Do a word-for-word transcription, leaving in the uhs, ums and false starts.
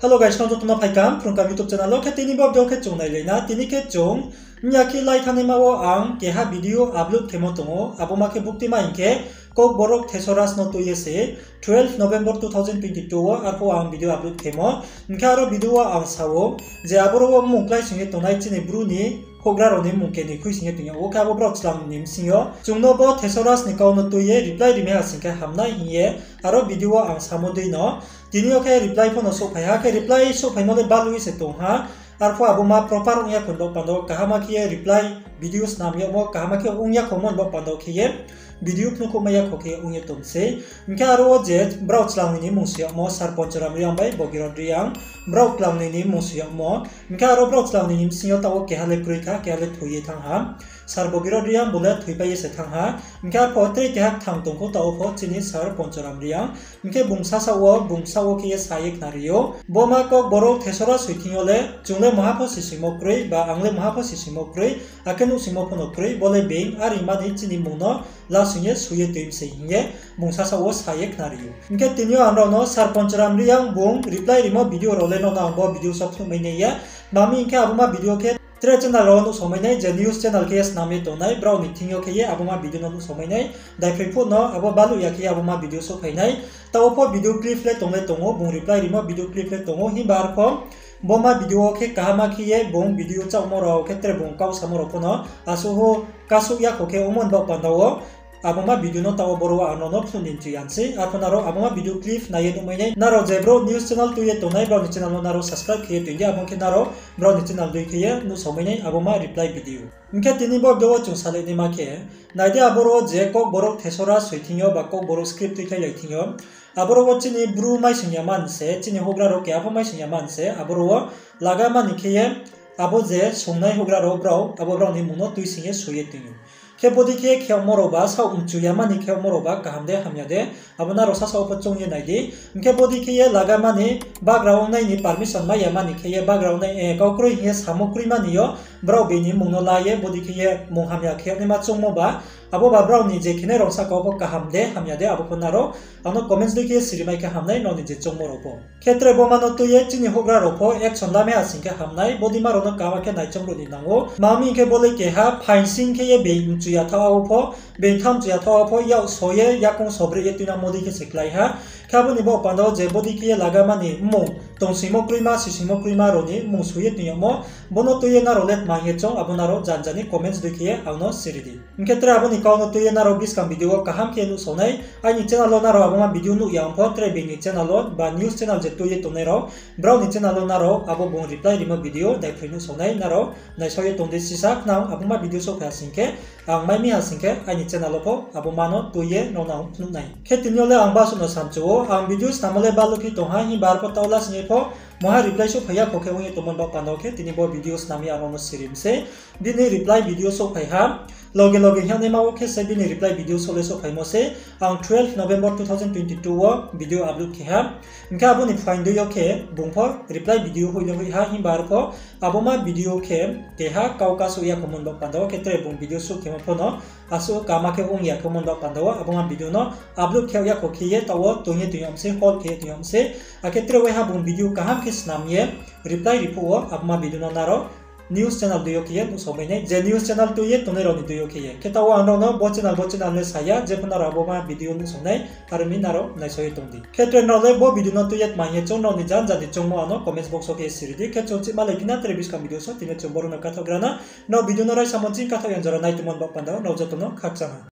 Hello guys, nrao joto no phaikam Phrungkam YouTube channel wo. Khe tini bo video khe chung nailai na. Tini khe chung mya khe lai thanngnaima wo ang keha video upload khemo tong ou. Abo ma khe buktima hing khe Kokborok Thesaurus no tui ye se twelve November two thousand twenty two wo arphuh ang video upload khemo. Hing khe aro video wo ang sa ou je aboro wo mmung kláisoing ye tongnai chini Bru ni houhgra rao ni mmung keni khuisoing ye tong yag ou. Khe abo brao chlang ni bsing yo chung no bo Thesaurus ni kau no tui ye reply rimai ha sing khe hamnai hing ye aro video wo ang samo dei no tini yo khe reply pho no souhphai ha. Khe reply souhphaimo le baluh ye se tong ha. Arphuh abo ma proper ong ya kho ni baoh panda wo kaham khe ye reply video snam yagmo kaham khe ong ya kho mo ni baoh panda wo khe ye video phnuhkhouhmai ya kho khe ye ong ye tong sei. Hing khe aro wo je brao chlangnoi ni mmung soi yagmo Sir Ponchoram Reang bai Bhagirath Reang, brao chlangnoi ni mmung soi yagmo. Hing khe aro brao chlangnoi ni bsing yo taoh wo keha le kroi kha, keha le thoi ye thanng ha. Sir Bhagirath Reang bo le thoipai ye se thanng ha. Hing khe arphuh tre keha kthang tong kho taoh wo pho chini Sir Ponchoram Reang. Hing khe bung sasaoh wo, bung bsaoh wo khe ye sa ye khnari ou. Bo ma Kokborok Thesaurus soi thing yo le chung le mungha pho sisoingmo kroi, ba ang le mungha pho sisoingmo kroi, akhe nuhsoingmo pho no kroi, bo le being are mani chini mmung no lasoing ye soi ye tui mi se hing ye bung sasaoh wo sa ye khnari ou. Hing khe tini yo ang nrao no Sir Ponchoram Reang bung reply rimo video rao le nrao no ang bo video so phnuhmai nai ya. Tma hing khe abo ma video khe tre channel rao wo nuhsao mai nai, je news channel khe ye snam ye tongnai, brao ni thing yo khe ye abo ma video no nuhsao mai nai. Daiphroi phuh no abo baluh ya khe ye abo ma video souhphai nai. Taoh wo pho video clip le tong le tong ou, bung reply rimo video clip le tong ou, himba arphuh bo ma video wo khe kaham khe ye bung video chaohmo rao khe tre bung kau samo rao pho no asuh ho kasouh ya kho khe ongmo ni baoh panda wo abo ma video no taoh wo boro wo ang nrao no phnuh ni mchu ya sei. Arphuh nrao abo ma video clip nai ye nuhmai nai. Nrao je brouh news channel tui ye tongnai, brao ni channel no nrao subscribe khe ye tong di, abo khe nrao brao ni channel dei khe ye nuhsao mai nai abo ma reply video. Hing khe tini bo video wo chung salai naima khe, nai di aboro wo je Kokborok Thesaurus soi thing yo ba Kokborok script tuikhlailai thing yo, aboro wo chini Bru maisoing ya man se, chini houhgra rao keha pho maisoing ya man se, aboro wo laga mani khe ye abo je songnai houhgra rao brao, abo brao ni mmung no tuisoing ye soi ye tong ou. Khe bodei khe khe yagmo rao ba, saoh mchu ya mani khe yagmo rao ba, kaham de hamya de, abo nrao sasaoh pho choung ye nai di. Hing khe bodei khe ye laga mani, bagra ongnai ni permission mai ya mani khe ye, bagra ongnai, eh, kau kroi hing ye samo kroi mani yo, brao bini mmung no la ye bodei khe ye mung hamya khe yagnaima choungmo ba, abo ba brao ni je khenai rao sahka wo pho kaham de hamya de, abo pho nrao ang no comments dei khe ye sirimai khe hamnai, nrao ni je choungmo rao pho. Khe tre bo ma no tui ye chini houhgra rao pho action lamai ha sing khe hamnai, bodei ma rao no kaham khe naichong ruh ni nang ou. Tma hing khe bo le keha phaing sing khe ye being mchu ya thaoh wo pho, being tham mchu ya thaoh wo pho, yak so ye, yakoung sobre ye tuinangmo dei khe se klái ha. Khe abo ni baoh panda wo je bodei khe ye laga mani mmung, tongsoingmo kroima, sisoingmo kroima rao ni mmung soi ye tong yagmo, bo no tui ye nrao le tma hing ye choung, abo nrao janja ni comments dei khe ye ang no siri di. Hing khe tre abo ni kau no tui ye nrao buskang video wo kaham khe nuhsao nai. Aini channel wo nrao abo ma video nuh ya ong pho, tre being ni channel wo ba news channel je tui ye tongnai rao, brao ni channel wo nrao abo bung reply rimo video daiphroi nuhsao nai, nrao naisao ye tong di sisa khnang, abo ma video souhphai ha sing khe, ang mai mi ha sing khe aini channel wo pho abo ma no tui ye nrao no phnuh nai. Khe tini yo le ang basuh no samchu ou, ang video snammo le baluh khe tong ha, himba arphuh taoh la sing ye pho mungha reply souhphai ya kho khe ong ye tongmo ni baoh panda wo khe tini bo video snam ye ang nrao no siri mi sei. Bini reply video souhphai ha. Loge loge hing yagnaima wo khe se bini reply video souh le souhphaimo sei. Ang twelve November two thousand twenty two wo video upload khe ha. Hing khe abo ni phuaing dei yo khe bung pho reply video hoih le hoih ha, himba arphuh abo ma video khe keha kau kasouh ya kho mo ni baoh panda wo khe tre bung video shoot khemo pho no asuh kaham khe ong ya kho mo ni baoh panda wo abo ma video no upload khe ya kho khe ye taoh wo tong ye tong yag mi sei, hold khe ye tong yag mi sei. Akhe tre waiha bung video kaham khe snam ye reply ri phuh wo abo ma video no nrao news channel dei yo khe ye nuhsao mai nai, je news channel tui ye tongnai rao ni dei yo khe ye. Khe taoh wo ang nrao no bo channel, bo channel le sa ya, jepho nrao abo ma video nuhsao nai, aro mi nrao naisao ye tong di. Khe tre nrao le bo video no tui ye tma hing ye choung, nrao ni janja ni choungmo ang no comments box wo khe siri di. Khe chung chihma lai phi na tre buskang video so, tini chung boro no kathaoh gra na. Nrao video no raisamo ching kathaoh yang jora nai tongmo ni baoh panda wo nrao joto no khakchang ha.